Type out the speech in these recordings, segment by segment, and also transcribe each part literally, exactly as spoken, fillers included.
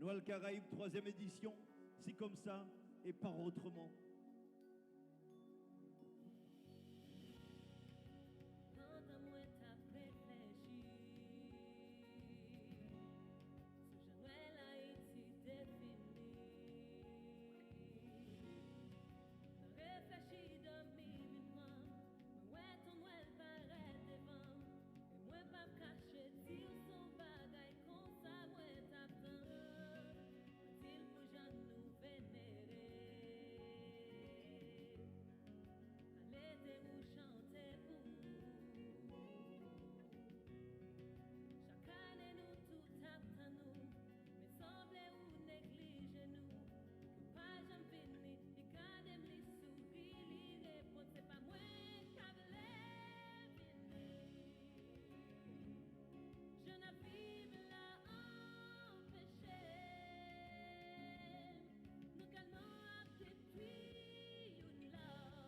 Festival Caraïbes, troisième édition, c'est comme ça et pas autrement. Pandan mwen t ap reflechi sou jan nwèl Ayiti te fini, nan reflechi dòmi vin pran m, mwen wè ton nwèl parèt devan m, e mwen p ap kache di w se yon bagay konsa mwen t ap tann. Mwen di l pou jan nou venere. Pale te ou chante pou ou. Chak ane nou tout ap tann ou, men sanble ou neglije nou. Ou pa janm vini, li gade m, li souri, li reponn, se pa mwen k pa vle vini. Jan n ap viv la anpeche m. Nou tèlman ap detwi youn lòt.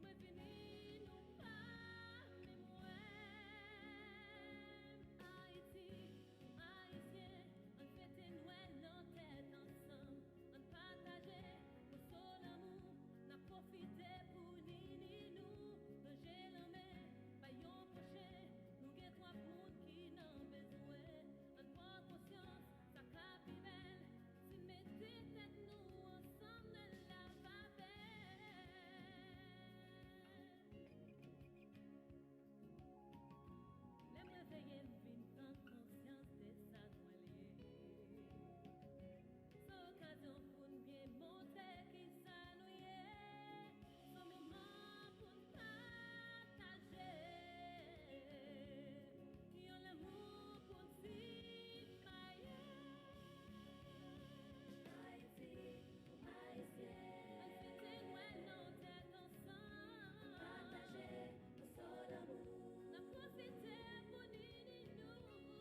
Mwen vini, nou pa menm wè m. Ayiti, pou Ayisyen, ann fete Nwèl nan tèt ansanm. Ann pataje moso lanmou, n ap pwofite pou ni ni nou. Lonje lanmen bay yon pwochen, nou gen twòp moun ki nan bezwen. Ann pran konsyans, sa ka pi bèl si n mete tèt nou ansanm, nwèl la va bèl. Lè m reveye, m vin pran konsyans de sa nwèl ye. Se okazyon pou n byen montre kisa nou ye. Se moman pou n pataje yon lanmou pou n simaye. Ayiti, pou Ayisyen, ann fete Nwèl nan tèt ansanm. Pataje moso lanmou. N ap pwofite pou ni ni nou.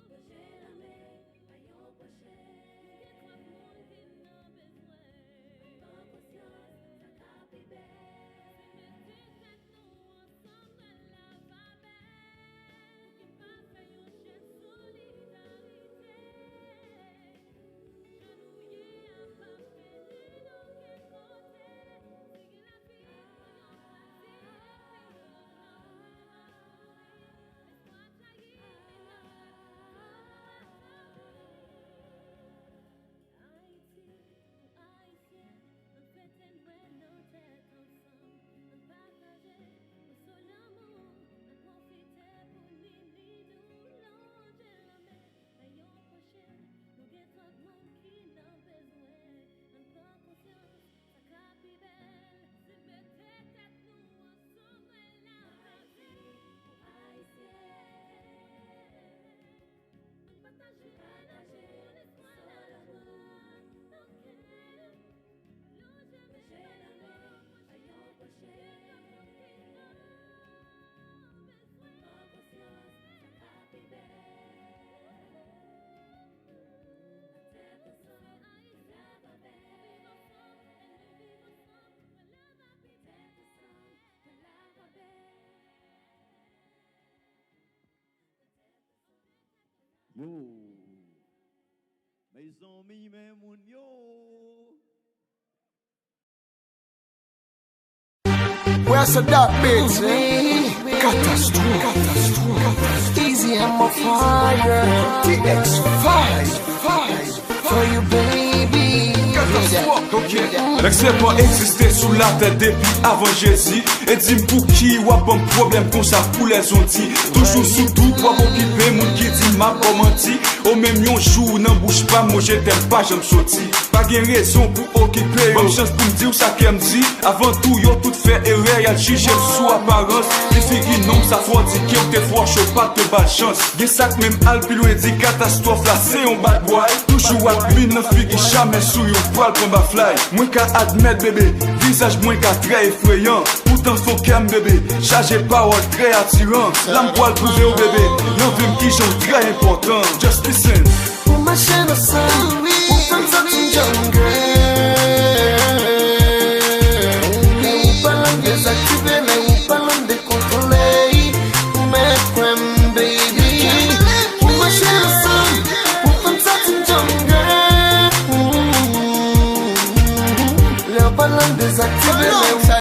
Lonje lanmen bay yon pwochen. Gen twòp moun ki nan bezwen. Pran konsyans, sa ka pi bèl. Mete tèt nou ansanm, nwèl la va bèl. Pou ki pa fè yon jès solidarite. Jan nou ye a p ap mennen n okenn kote. Si gen lavi, pou yon pati, epi yon lòt, nou ap kouri. Lespwa jayi, men n ap ret tann nou ap kouri. Ayiti, pou Ayisyen, ann fete Nwèl nan tèt ansanm. Ann pataje moso lanmou, ann pwofite pou ni ni nou. Lonje lanmen bay yon pwochen, nou gen twòp moun ki nan bezwen. Ann pran konsyans, sa ka pi bèl si n mete tèt nou ansanm. Nwèl la va bèl. Ayiti, pou Ayisyen. Ann pataje lanmou, lespwa, lanmou nan kè. Lonje men bay yon pwochen, gen twòp moun ki nan bezwen. Pran konsyans, sa ka pi bèl. Nan tèt ansanm, nwèl la va bèl. Viv ansanm, e nou viv ansanm, nwèl la va pi bèl. Tèt ansanm, nwèl la va bèl. Yo. Mezanmi, men moun yo. Where's the dark bitch? Katastwòf. Easy, I'm on fire. T X five. For you, baby. Katastwòf, ok. Lèk se pa egziste sou latè depi avan Jezi. E di m pouki w ap ban m pwoblèm konsa pou lèzondi. Toujou sou dout, w ap okipe moun ki di m ap ba w manti. O menm yon jou nan bouch pa m, mo je t'aime pa janm soti. Pa gen rezon pou okipe yo. Ban m chans pou m di w sa kè m di. Avan tou, yo tout fè erè, y al jije m sou aparans. Li figi nonm sa fò di ke w te fò cho, pa t ba l chans. Gen sa k menm al pi lwen, di katastwòf la se yon bad boy. Toujou admin nan figi, jamè sou yon pral pran baflay. Mwen ka admèt, bebe, vizaj mwen ka trè efreyan. Poutan fon kè m, bebe, chaje pawòl trè atiran. La m pral pwouve w, bebe, nan vi m kijan w trè enpòtan. Just listen. Ou mache nan san m, ou fè m santi m jungle. Lè ou pale m dezaktive, lè ou pale m dekontwole. Men kwè m, baby. Ou mache nan san m, ou fè m santi Pandan m dezaktive men wi.